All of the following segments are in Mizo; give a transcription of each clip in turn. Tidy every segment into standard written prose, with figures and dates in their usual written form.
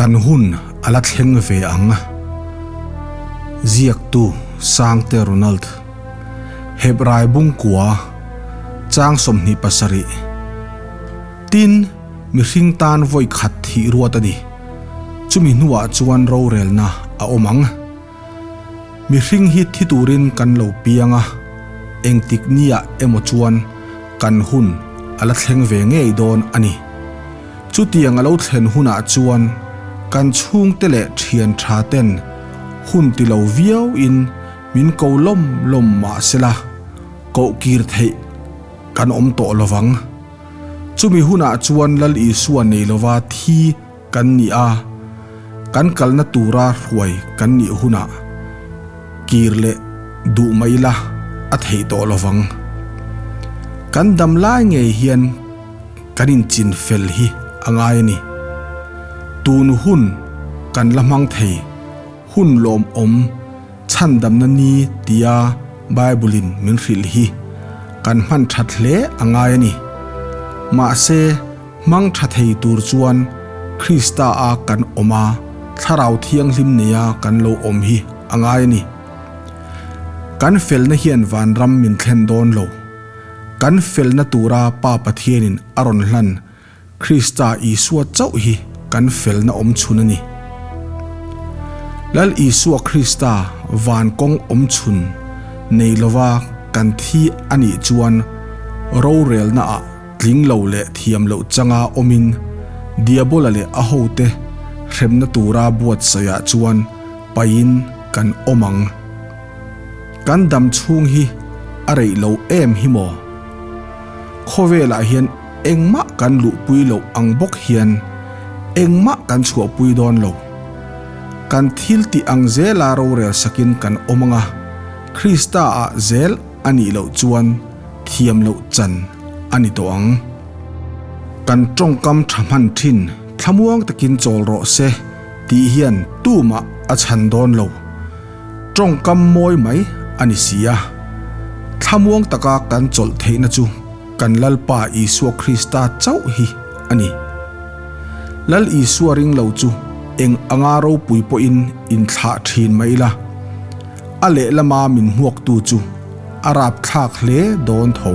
Kan hun a la thleng ve ang. Ziaktu Sangte Ronald. Hebrai Bungkua, Chang 27. Tin, mihring tan vawi khat thih ruat a ni. Chumi hnuah chuan rorelna a awm ang. Mihring hi thi turin kan lo piang a, engtik niah emaw chuan kan hun a la thleng ve ngei dawn a ni. Chutiang a lo thlen hunah chuan kan chhungte leh thian tha ten hun ti lo viau in min ko lawm lawm mah sela koh kir theih kan awm tawh lovang. Chumi hunah chuan Lal Isua nei lova thi kan ni a, kan kalna tura hruai kan nih hunah kir leh duh mai ila a theih tawh lovang. Kan dam lai ngei hian kan inchin fel hi a ngai a ni. Tun hun kan la hmang thei, hun lawmawm chhandamna ni tia Bible-in min hrilh hi kan hman that hle a ngai a ni. Mahse, Hmang tha thei tur chuan Krista a kan awm a, Thlarau Thianghlim neia kan lo awm hi a ngai a ni. Kan felna hian vanram min thlen dawn lo. Kan felna tura Pa Pathianin a rawn hlan Krista Isua chauh hi kan felna awm chhun a ni. Lal Isua Krista van kawng awm chhun nei lova kan thi a nih chuan rorelna ah Tling lo leh thiam loh changa awmin Diabola leh a hote hremna tura buatsaihah chuan paihin kan awm ang. Kan dam chhung hi a reih lo em hi maw? Khawvelah hian engmah kan luhpui loh ang bawk hian engmah kan chhuahpui dawn lo. Kan thil tih ang zela rorel sakin kan awm ang a, Krista-ah zel a nih loh chuan thiam loh chan a ni tawh ang. Kan tawngkam tha hman thin thlamuang takin chawl rawh se tih hian tumah a chhan dawn lo. Tawngkam mawi mai a ni si a. Thlamuang taka kan chawlh theihna chu kan Lalpa Isua Krista chauh hi a ni. Lal Isua ring lo chu eng anga ropui pawhin inthlah thin mai ila. A lehlama min hmuaktu chu a rapthlak hle dawn tho.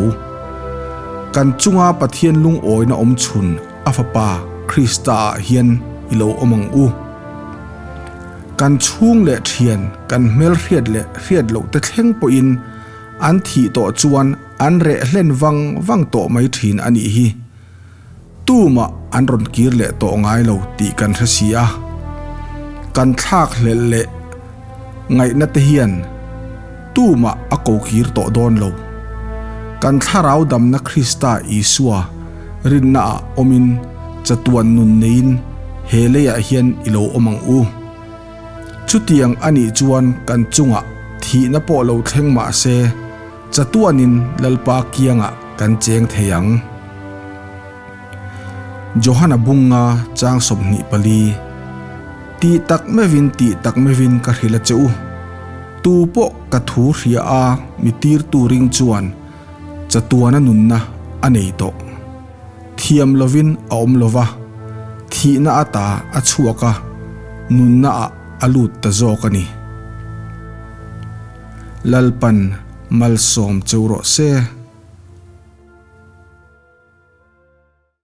Kan chunga Pathian lungawina awm chhun a Fapa Krista-ah hian i lo awm ang u. Kan chhung leh thian, kan hmelhriat leh hriat loh te thleng pawhin an thih tawh chuan an reh hlen vang vang tawh mai thin a nih hi. Tumah an rawn kir leh tawh ngai lo tih kan hre si a, kan thlak hlelh leh ngaihna te hian tumah a ko kir tawh dawn lo. Kan thlarau damna Krista Isua rinna ah awmin chatuan nun neiin he leiah hian i lo awm ang u. Chutiang a nih chuan kan chungah thihna pawh lo thleng mah se, Chatuanin Lalpa kiangah kan cheng thei ang. Johana bunga chang 24, Tih tak meuhin tih tak meuhin ka hrilh a che u. Tu pawh ka thu hria a mi tirtu ring chuan chatuana nunna a nei tawh. Thiam lovin a awm lova, thihna ata a chhuak a, nunna ah a lut ta zawk a ni. Lalpan malsawm cheu rawh se.